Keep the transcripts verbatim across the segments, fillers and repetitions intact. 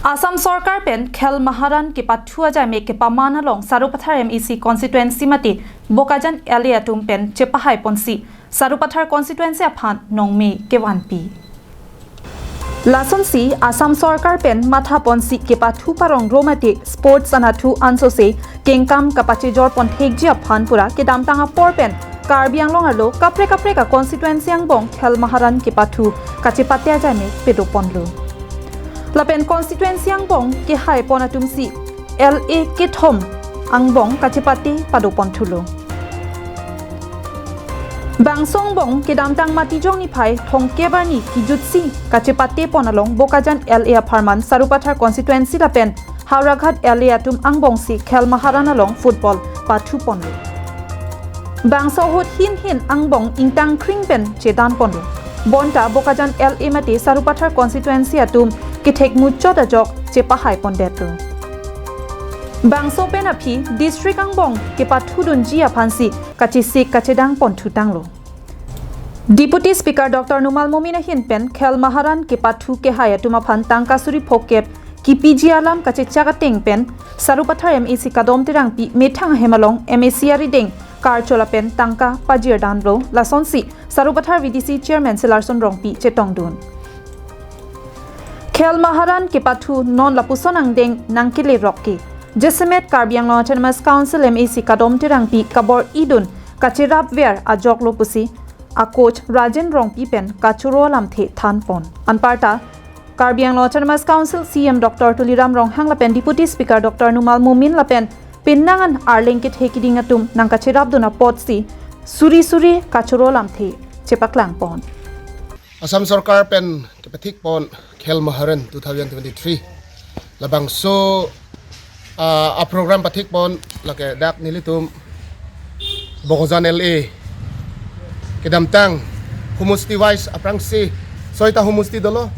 Assam Sorkar pen Khel Maharan kepathu ajai me kepaman along Sarupathar M A C constituency mate Bokajan L A atum pen chepahai ponsi Sarupathar constituency aphan nongme kevanpi. Lasonsi Assam Sorkar pen matha ponsi kepathu parong ro mate sports anatthu ansose kengkam kapachejor pon thekji aphan pura kedamtang apor pen Karbi Anglong arlo kaprek kaprek a constituency angbong Khel Maharan kepathu kachepate ajai me pado ponlo. Lapen constituency angbong kehai pon atumsi L A kethom angbong kachepate pado ponthulo. Bangso angbong kedamtang Matijong niphai thomkep arni kijutsi kachepate pon along Bokajan L A apharman Sarupathar constituency lapen Howraghat L A atum angbongsi Khel Maharan along football pathu ponlo. Bangso ahut hin hin angbong ingtang kring pen chedan ponlo. Bonta Bokajan L A mate Sarupathar constituency atum kethek muchot ajok chepahai pondetlo. Bangso pen aphi district angbong kepathudunji aphansi kachesik kachedang ponthu tanglo. Deputy Speaker Doctor Numal Momin ahin pen Khel Maharan kepathu kehai atum aphan tangka suri phokep kipiji alam kachechak ateng pen Sarupathar M A C Kadom Terangpi methang ahem along M A C arideng karcho lapen tangka pajir danlo, lasonsi Sarupathar V D C Chairman Selarson Rongpi chetongdun. Khel Maharan kepathu non lapuson angdeng nangkele rok ke. Jasemet Karbi Anglong Autonomous Council M A C Kadom Terangpi kabor-idun kacherapver ajoklo pusi a coach Rajen Rongpi pen kachoro alamthe than pon. Anparta Karbi Anglong Autonomous Council C E M Doctor Tuliram Ronghang lapen Deputy Speaker Doctor Numal Momin lapen penang an arleng kethe kiding atum nangkacherapdun apotsi suri suri kachoro alamthe chepaklang pon. Assam Sorkar pen kepathik pon Khel Maharan two thousand twenty-three. Labangso, ah, a program pathik pon lake dak nelitum Bokajan L A kedamtang homosti wise aphrangsi soita homosti dolo.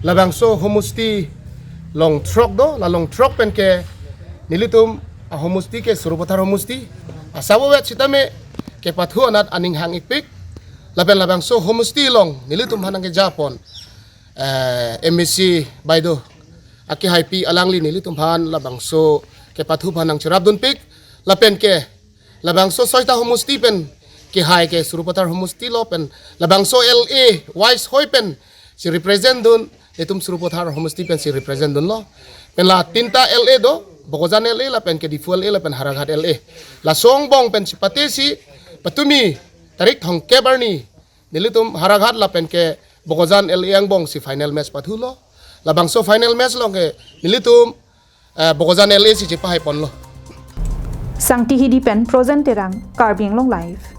Labangso homosti long throk do, la long throk pen ke nelitum a homosti ke Sarupathar homosti. Asabo vet sitame kepathu anat aning hang-ikpik. Lapen labangso homosti along nelitum aphan nangkeja pon, eh, M A C baido akehaipi alangli nelitum aphan labangso kepathu aphan nangcherapdunpik. Lapen ke labangso soita homosti pen kehai ke Sarupathar homosti lo pen labangso L A wise hoi pensi represent dun, nelitum Sarupathar homosti pensi represent dunlo. Pen la tinta L A do, Bokajan L A lapen ke Diphu L A lapen Howraghat L A. Laso angbong pen chepatesi patumi tarik thomkep arni nelitum Howraghat lapen ke Bokajan L A angbongsi final match pathulo. Labangso final match along ke nelitum, eh, Bokajan L A si chepahai ponlo. Sangti Hidi pen Prozen Terang, Karbi Anglong Live.